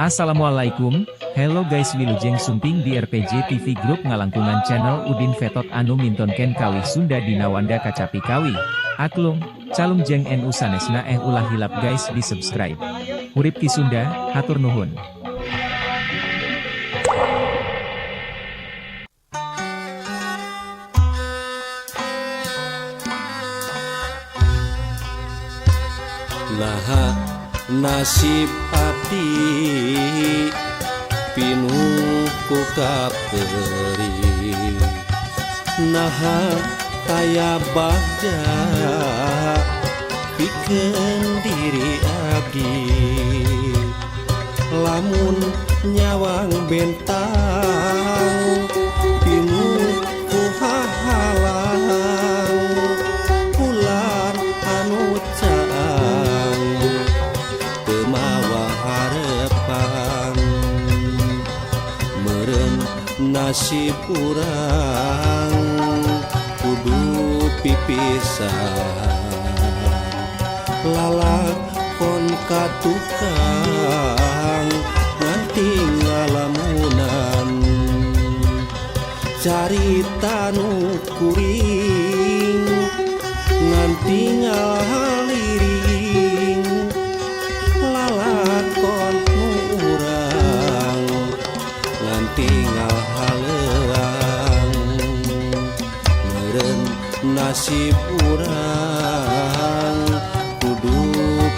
Assalamualaikum, hello guys, wilujeng sumping di RPJ TV Group ngalangkungan channel Udin Fetot anu mintonken kawih Sunda dina wanda kacapi kawih, aklung, calung jeng nu sanesna. Ulah hilap guys, di subscribe. Hurip Ki Sunda, hatur nuhun. Naha nasib abdi pinuh ku kaperih, naha taya bagja pikeun diri abdi? Lamun nyawang bentang pinuh ku hahalang, ular anu caang teu mawa harepan. Meureun nasib urang kudu pipisahan, lalakon ka tukang nganti ngalamunan. Carita nu kuring nganti ngaliring, lalakon nu urang nganti ngahaleuang. Meureun nasib urang kudu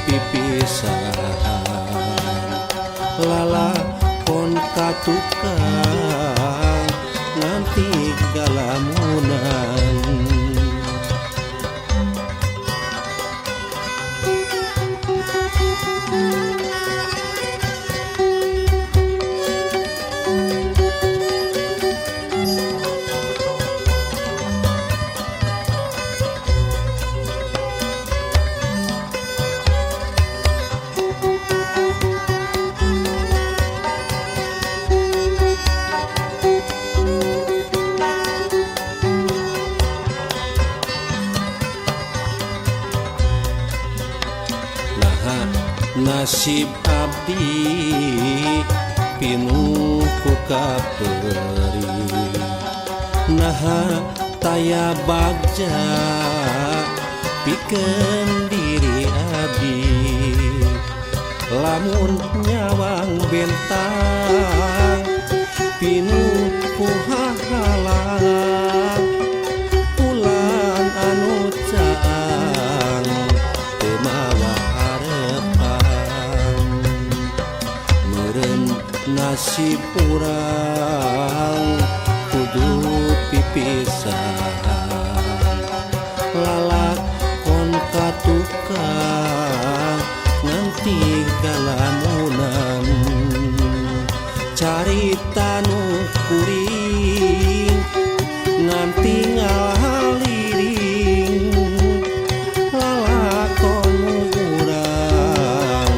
pipisahan, lalakon ka tukang nganti galamunan. Naha nasib abdi pinuh ku kaperih, naha taya bagja pikeun diri abdi? Lamun nyawang bentang pinuh ku hahalang, ulan anu caang teu mawa harepan. Meureun nasib urang kudu pipisahan, lalakon ka tukang nganti galamunan. Carita nu kuring nganti ngaliring, lalakon nu urang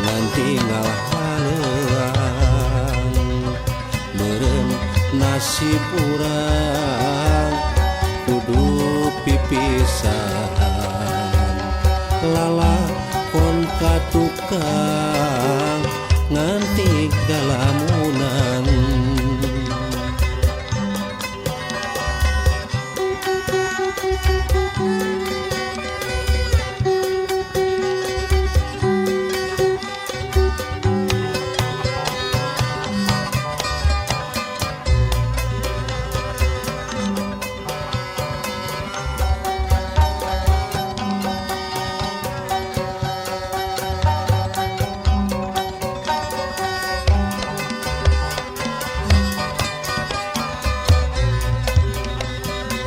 nganti ngahaleuang. Meureun nasib urang kudu pipisahan, lalakon ka tukang nganti galamunan.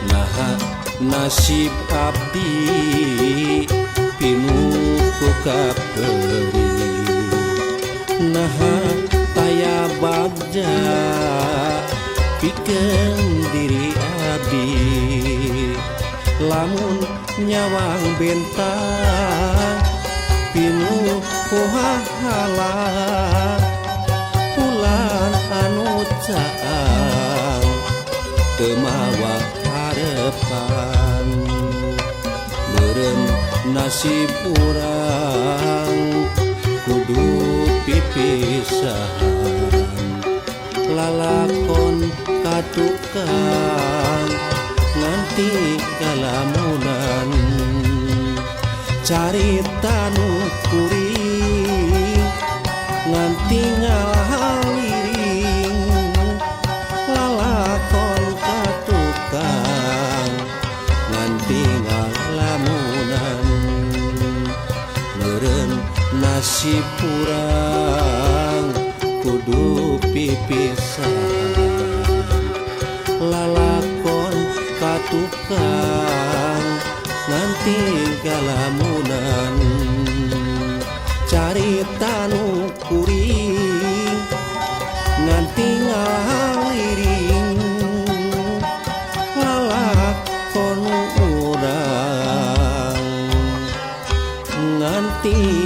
Naha nasib abdi pinuh ku kaperih, naha taya bagja pikeun diri abdi? Lamun nyawang bentang pinuh ku hahalang, ulan anu caang teu mawa harepan. Meureun nasib urang kudu pipisahan. Lalakon katukang nganti kalamunan. Carita nu kuring nganti ngaliring. Lalakon katukang nganti ngalamunan. Meureun nasib urang kudu pipisahan. Lalakon katukang nganti kalamunan. Carita nu kuring nganti ngaliring. Lalakon urang nganti